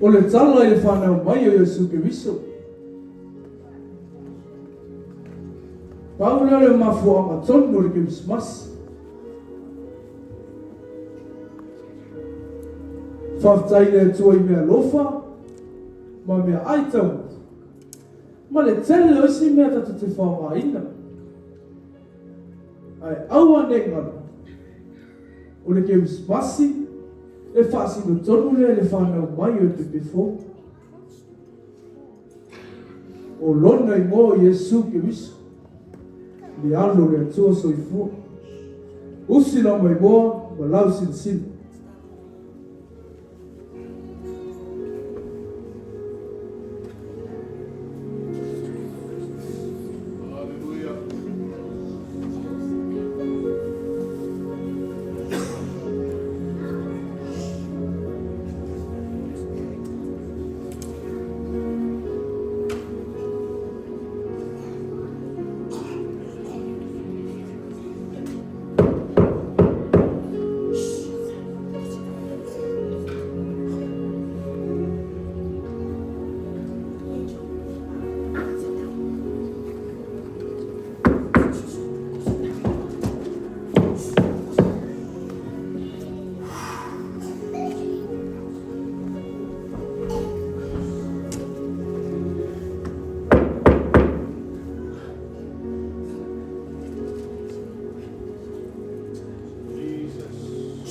O le tala i le fanau mai o Iesu Keriso. Pau lea o le mafuaaga tonu o le Kerisimasi. Faafetai i le Atua i meaalofa ma meaai taumafa, ma le tele o isi mea tatou te faaaogaina. Ae aua ne i galo, o le Kerisimasi e faasino tonu lea i le fanau mai o le pepe fou. O Lona igoa o Iesu Keriso, le Alo o le Atua Soifua. Usi lau maimoa ma lau silasila.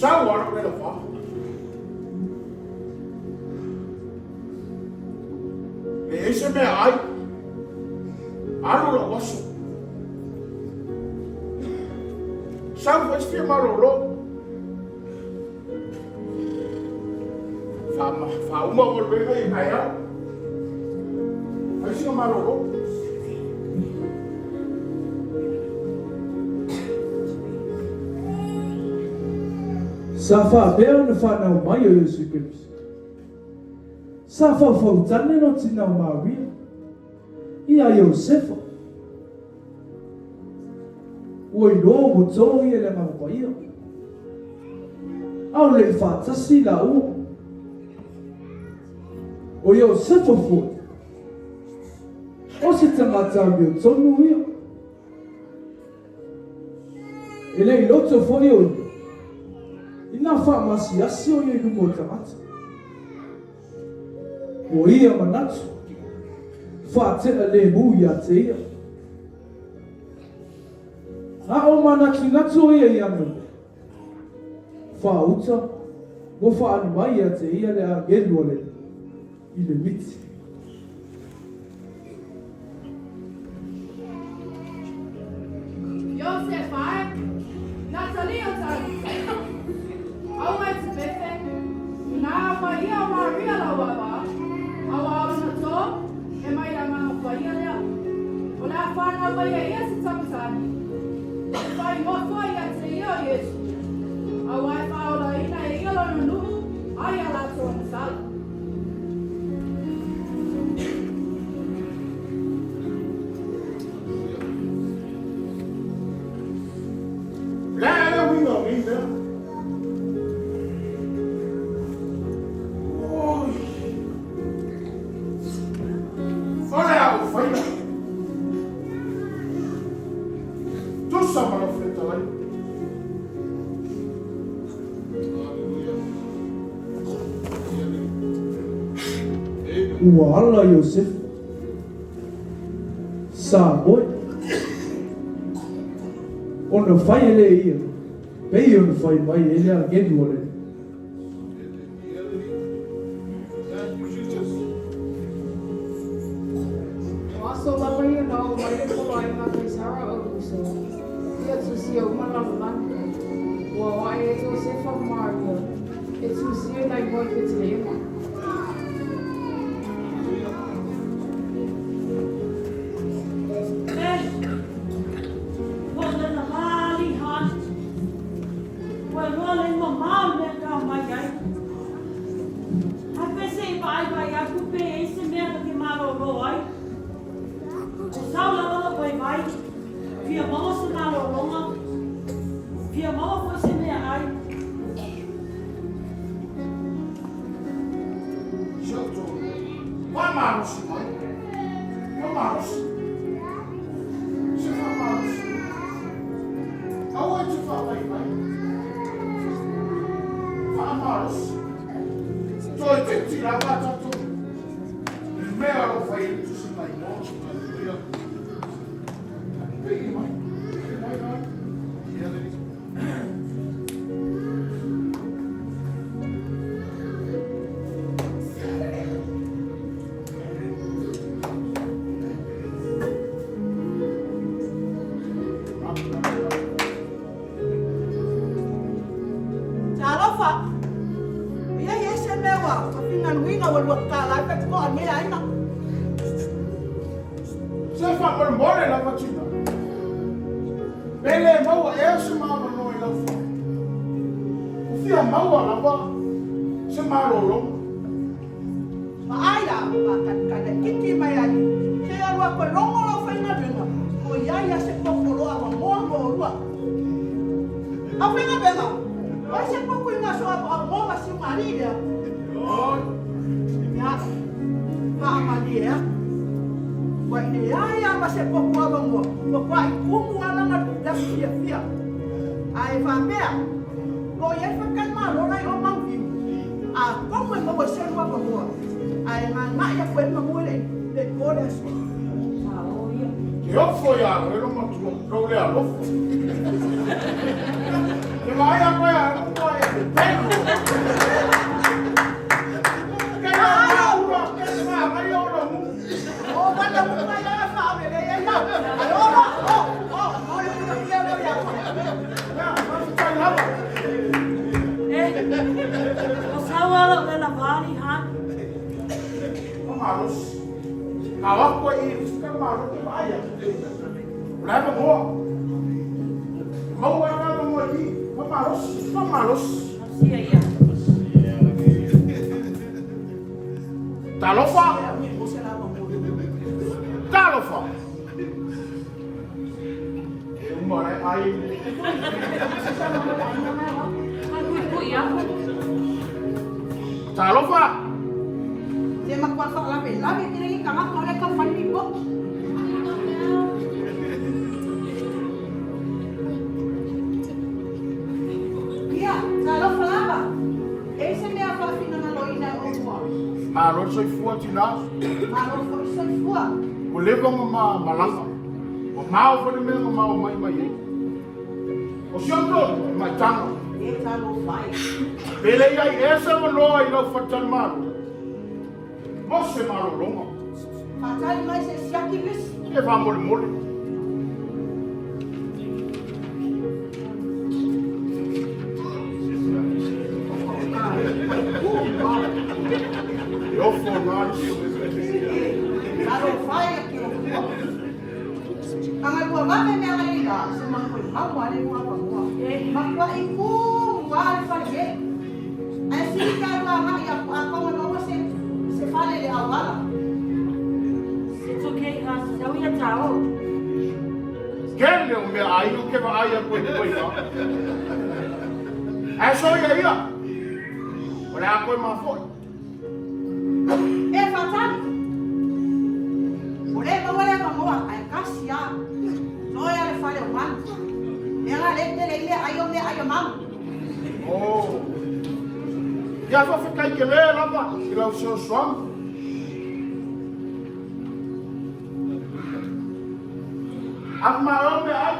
Sau ana le fa. Le ese mea ai. Alu lou aso. Sau foi se fia malolo. Faauma galuega ia taeao. Fai sina malolo. Sa faapea ona fanau mai o Iesu Keriso. Sa faufautane lona tina o Maria ia Iosefa. Ua iloa ua to ia i le Agaga Paia. A o le i faatasi laua. O Iosefa foi, o se tagata amiotonu ia. E le i loto foi o ia i nā faamaasiasi o ia i luma o tagata. Ua ia manatu, faatea lemu ia te ia. A o manatunatu o ia i ana mea, faauta ua faaali mai ia te ia le agelu o le Alii i le miti. Iosefa e, Natalia Tali, Aua e te pepe, Nā Maria o Maria lau ava, Aua o lona tō, e mai le Agaga Paia lea. O le a whānau mai e ia se tama tāne, E whai ingoa foi ia te ia o Iesu, Aua e whāolaina e ia lona nu'u ai a latou agasala. Le a le uiga o nei mea. Oi. O le a ou faia. Tusa ma lau fetalai. Ua ala Iosefa. Sa moe. Ona fai e le ia, pei ona fai mai e le agelu o le Alii. O aso lava ia na oo mai le poloaiga a Kaisara Aukuso, ia tusia uma lalolagi. Ua o aʻe ai Iosefa ma Maria, e tusia i nai moa i Petelehema. Ei, ua lena lā alii hai. Ua iloa le mamao le mea ka mai ai. Ae pe se i vaaivaai aku pe i ai se mea ta te malōlō ai. E sau lava lou vaivai, fia maua se malōlōga, fia maua foi se meaai. Faamalosi mai. Faamalosi. Se faamalosi. Aua e te faavaivai. Faamalosi. Toeitiiti lava tatou i mea o lo o fai ai le tusiga igoa. Aleluia. Pii mai. Pii mai la. Talofa! Ia i ai se mea ua faafingaluina ua lua tala ai pe toa nei aiga. Se faamolemole lava tina. Pe le maua ea se ma avanoa i lau fale. Ua fia maua lava se malologa. Vaai la, faakanikani mai ai. Se i alu atu e logo lau faigaluega, o i ai a se popoloa avanoa mo oulua. Au faigaluega, o ai se poku i gaso avoamoa ma siugalii lea? Oi. Ia, faamalie atu. Ua i leai lava ma se poku avanoa, ua kuai tumu lava lana le aso fiafia. A e faapea, o lo o i ai faletalimalo la i o Mauviu, atonu e maua i se lua avanoa, ae gagai atu ai manu e le i po le aso. Ke ofo iā oe lou matua, lou le alofa. Ke vaai atu ai a ua e pepelo. Ke la ua ke maanaia o lou nuu. O wale mo mai ala fa o le le ia. Ai o la o o o le ku le le ia. Ia, faafetai lava. E, o sau ala o le lavali, ha? O malosi. A o aku ai i le malo ke vaai atu. O le avanoa. E maua ai le avanoa i i. Faamalosi, faamalosi. Sia ia. Talofa! Talofa! E uma le ai. Ai kui kui aku. Talofa! Se matua faalavelave tele i tagata o le taufai lipoti. Ia, talofa lava. E i ai se mea faafinagaloina e oulua? Malo le soifua tinā. Malo foi le soifua. Ua leva ona ma malaga. Mamao foi le mea na ma omai mai ai. O si ou toalua, e maitaga. E talofa e. Pe le i ai ea se avanoa i lau faletalimalo mo se malologa. Faatali mai se i siaki lisi. E faamolemole. E ofo na lisi. Talofa e ki o kua. Aga lua vave mea ngai la, se makoi maua le lua avanoa. Makuai kumu a le fale e. Ae sili pe a lua agai aku atonu e maua se se fale i le auala. It's okay, ha, sau ia tao. Kele o mea aiga ke vaai aku ai koe iā. Ae soia ia, o le a koe mafo'i. E faatali. Ua le maua le avanoa, ae tasi a. Toe a le fale o manu. Mea la le tele i meaai o meaai a manu. Oh. Ia faafetai tele lava i lau fesoasoani. Ave ma oe meaai.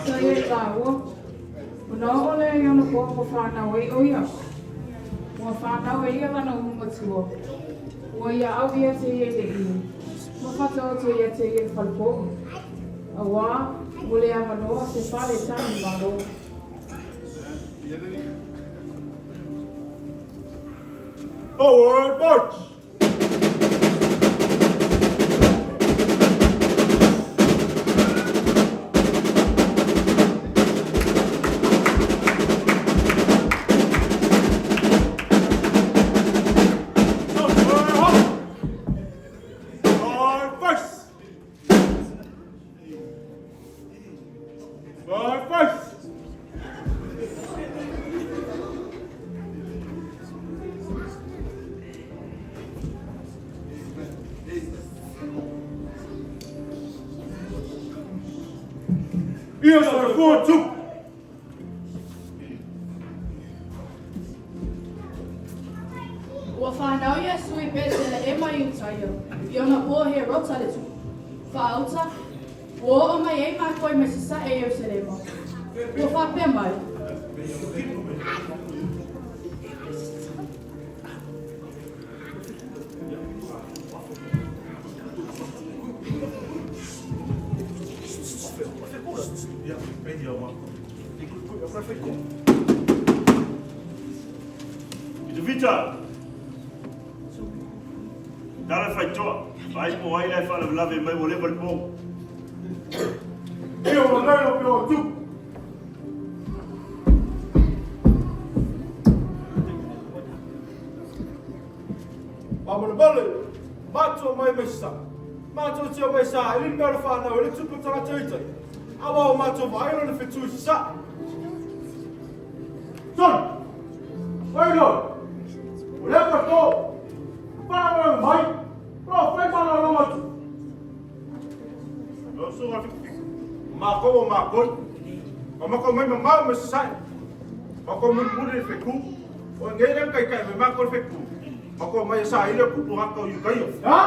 Sa i ai lāua, ona oo lea i ona pō ua whānau ai ʻo ia. Ua whānau e ia lana ulu matua. Ua ia au ia te ia i le ʻili, ma whataoto ia te ia i le falepoʻo. Auā, ua le avanoa se fale tani malo. Forward march! Ia soifua Tupu. Ua fanau Iesu i Petelehema i Iutaia, i ona po Herota le tupu. Faauta, ua oo mai ai mākou mai Sasae i Ierusalema. Ua faapea mai. I te whita, tala whaitoa, ai po ai lai whaalavelave mai ua leva le po. Ia ua nei o peo tupu. Faamolemole, matou mai mai sa. Matou te omai sa i le mea o le whānau e le tupu tagata i tai. Aua o matou vaai lona fetu i sasae. Son! Wai lo! O lea koe tō! Para mai mai! Pro whai mana lo atu! Lau susuga Fikufiki. O mākou o mākou. Ka makou mai mamao mai sasae. Makou mulimuli le fetu. O ngei le kaikai mai makou le fetu. Makou mai e saili o kupu ngaka o Iukaia. Ha?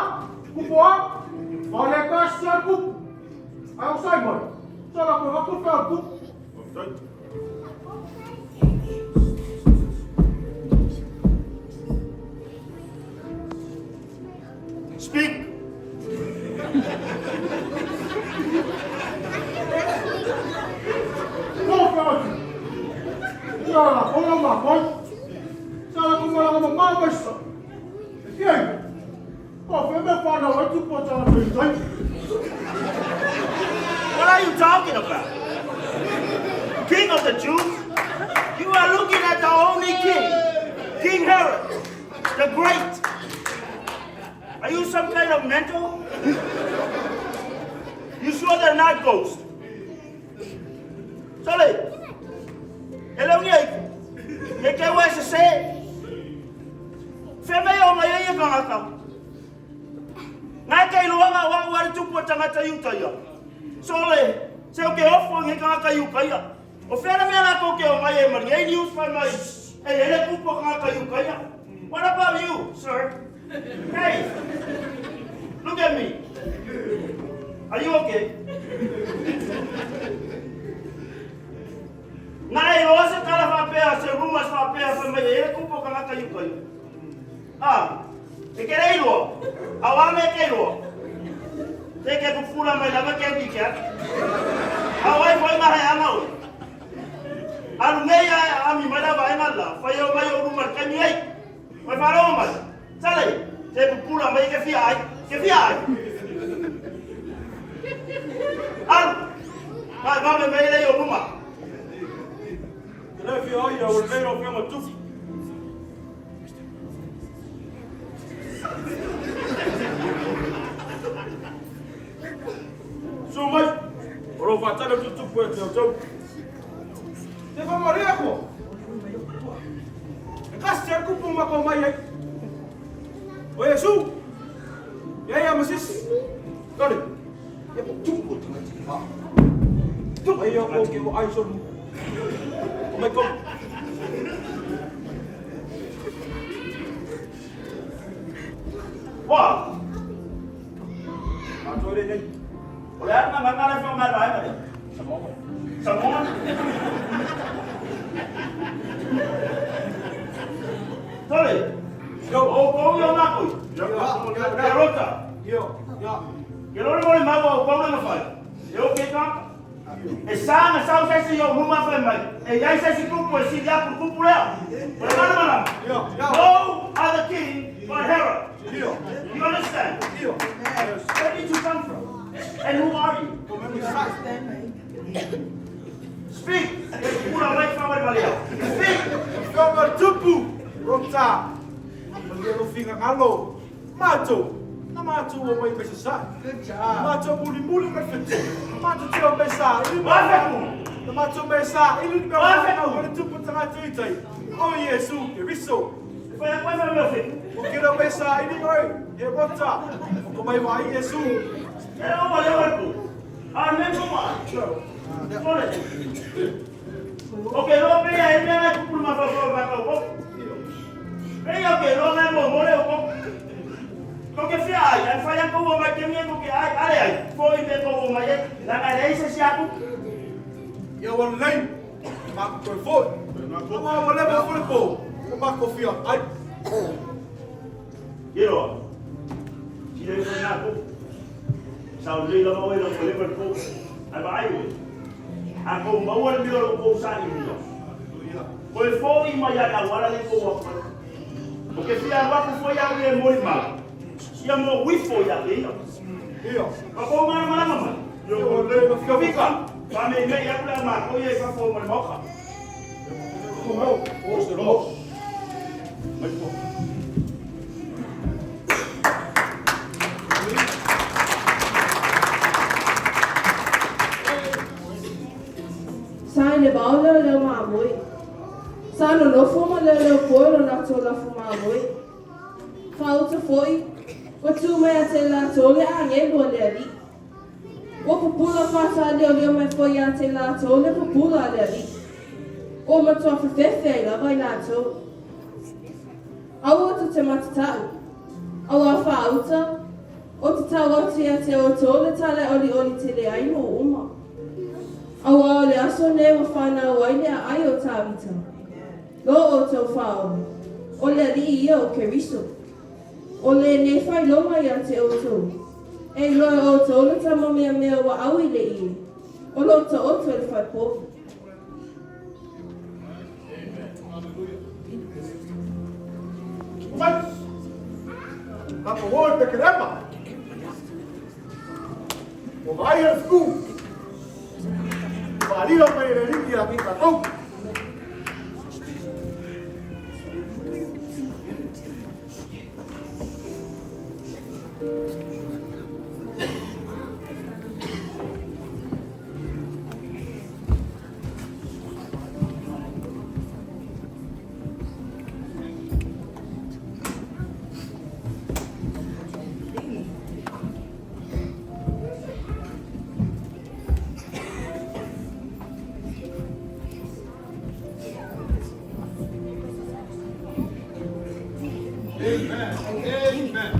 Kupu a? Ma le ka sia kupu. Ai o sai mai. Sala koe ngako whea kupu. Faafetai. Speak! Ko whea atu. Ia la kola mākou. Sala ko malanga mamao mai sa. E fia ia. Ko whea mea whānau ai tupu o tangata i tai. What are you talking about? King of the Jews? You are looking at the only king, King Herod, the Great. Are you some kind of mental? You sure they're not ghosts? Sole, e le ungi ai, e ke ua e sese. Fe mei o mai ai e kangaka. Ngai ke iloanga o au are tupu o tangata i uta ia. Sole, se o ke ofo nge kangaka i uka ia. O whea na mea la ke o mai e mari, ei news whai mai, e ele kupu o kangaka i uka ia. What about you, sir? Hey, look at me. Are you okay? Nā e roa se tala whapea, se rumors whapea, whai mai e ele kupu o kangaka i uka ia. Ah, e ke rei roa. A wā me ke roa. Te ke pupula mai lava ke ki kia. A wai whai ngā hei anga oe. Alu nei a ami mai lava e ngā la. Whai o mai o rumar kai mi ai. Mai wharongo mai. Tale, te pupula mai ke fia ai. Ke fia ai. Alu. Kai mame mai lei o ruma. Te lei fia ai o lei o whianga tupu. Su mai, o lo whātana tu tupu e te au tau. Te whamaria koa. E kasi te kupu mako mai ai. O Yesu, ia ia masis. Tore, ia po tupu o tangata ki hā. Tupu ai o ke o ai sonu. O mai komu. Wā! A toi re nei. O le ana ngā ngā wha mai rai mai. Samoa. Samoa. Tore, Yo. o kou i o ngā koi. Yo. Ke rota. Yo. Yo. Ke rore more mau o kou na whai. E o ke kāka. E sa na sau se si o ruma whai mai. E iai se si kupu e si ia ku kupu lea. O le mana mana. Yo. Yo. No other king but Herod. Yo. You understand? Yo. Where did you come from? And who are you? Speak! E pupula mai wha mai lea. Speak! Whianga tupu. Rota. Malia lo finga ngalo. Mātou. Na mātou o mai mai sasae. Good job. Mātou muli muli mai whetu. Mātou te o mai sa. Ili Wā wheku! Na mātou mai sa. Ili mea Wā whanau. wheku! O le tupu tangata i tai. O Yesu, ke riso. Whai a koe wha mea wheku. O kira mai sa ili oi. He rota. O ko mai wai Yesu. E o wale wale. A me mo mai. Sole. O ke loa pe ia e mea ngai pupulu mafaufau i makau koko. Pe ia o ke loa ngai mo mole o koko. Ko ke fia ai, an whai an kou o mai kemi e ko ke ai, ale ai, fo i me kou o mai e, langa e leai se si aku. Ia ua lelei, matou toe foi. Aua ua leva foi le po, ua matou fia ai. Ia loa, sila ifo i nā koko. Sao lelei lava oe ina ua leva le po. Ae vaai oe, a kou maua le mea o lo o kou saililia, toe foʻi mai lava i le auala lea i kou atu ai. O ke fia alu aku foi au ia e molimau, ia mo ifo ia te ia. Ma kou malamalama mai. Kavika, faameimei aku le au matou ia i fafo ma le maoka. Mai po. Sa i le vao leoleo mamoe. Sa nonofo ma leoleo foi lo latou lafu mamoe. Faauta foi, ua tu mai ia te latou le agelu a le Alii. Ua pupula faataaleoleo mai foi ia te latou le pupula a le Alii. Ua matua fefefe ai lava i latou. Aua tou te matatau, auā faauta, o te tau atu ia te outou le tala e olioli tele ai nuu uma. Auā o le aso nei ua whanau ai le aai o Tāvita, lo outou whaola, o le alii ia o Keriso. O lenei whailoga ia te outou, e iloa e outou le tama meamea ua au i le ie, o lo o taoto i le whaipovi. Mai! Tatou o i Pekerema! Ua vaaia le fetu! Faalila mai e le Alii ia te tatou! Amen. Amen.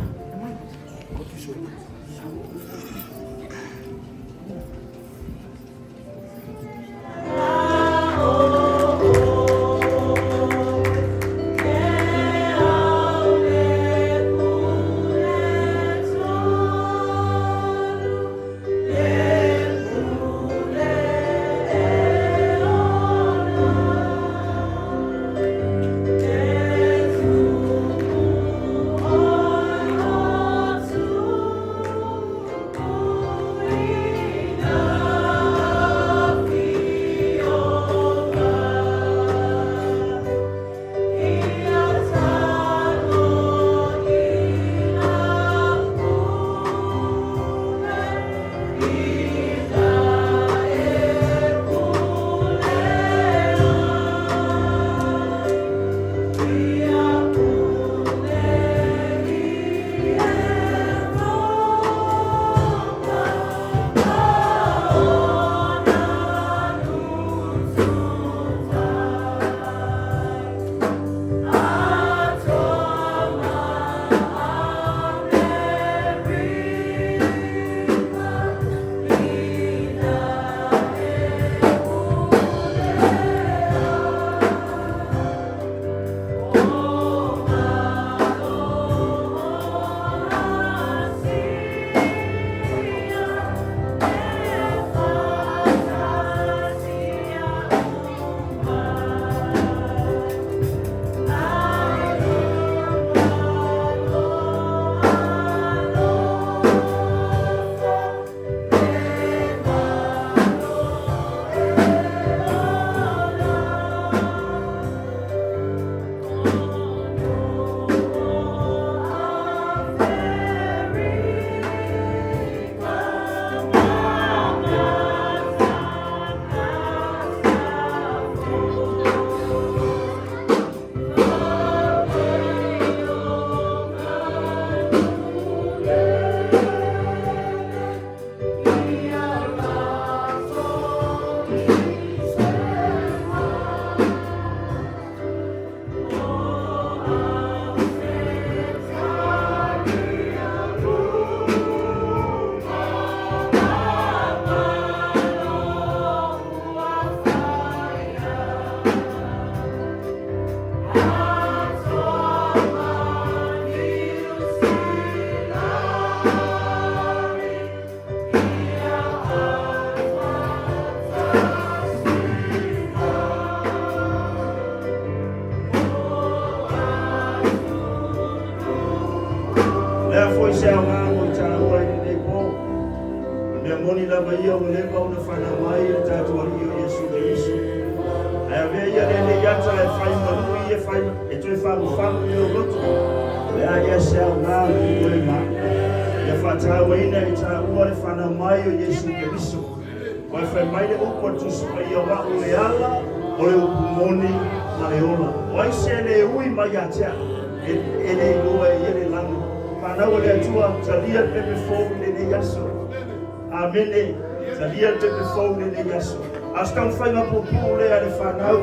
Mea moni lava ia ua leva ona fanau mai le tatou Alii o Iesu Keriso. Ae avea ia lenei ata e fai malui e fai e toe fagufagu i lou loto. O le a ia se aoga o le oe ma ia faatauaina i taua le fanau mai o Iesu Keriso. Aua e fai mai le upu a le Tusi Paia o a'u le ala o le upu moni ma le ola. O ai se le ui mai ia te a'u, e, e le iloa e ia le lagi. Fanau a le Atua, talia le pepe fou i lenei aso. Amene. Talia le pepe fou i lenei aso. A o se taumafaiga puupuu lea a le fanau,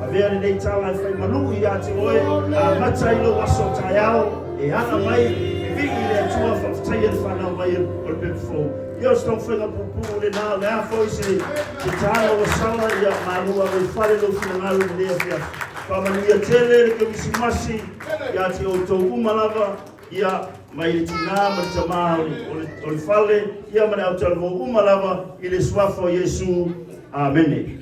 avea lenei tala e fai maluu ia te oe, amata ai lou aso taeao, e aga mai, vivii i le Atua, faafetaia le fanau mai o le pepe fou. Ia o se taumafaiga puupuu lena, o le a foi se, se tala ua sala, ia malu ave i fale lou finagalo i lenei afiafi. Faamanuia tele le Kerisimasi ia te outou uma lava, ia mai le tinā ma le tamā o le, o le, o le fale, ia ma le autalavou uma lava i le suafa o Iesu. Amene.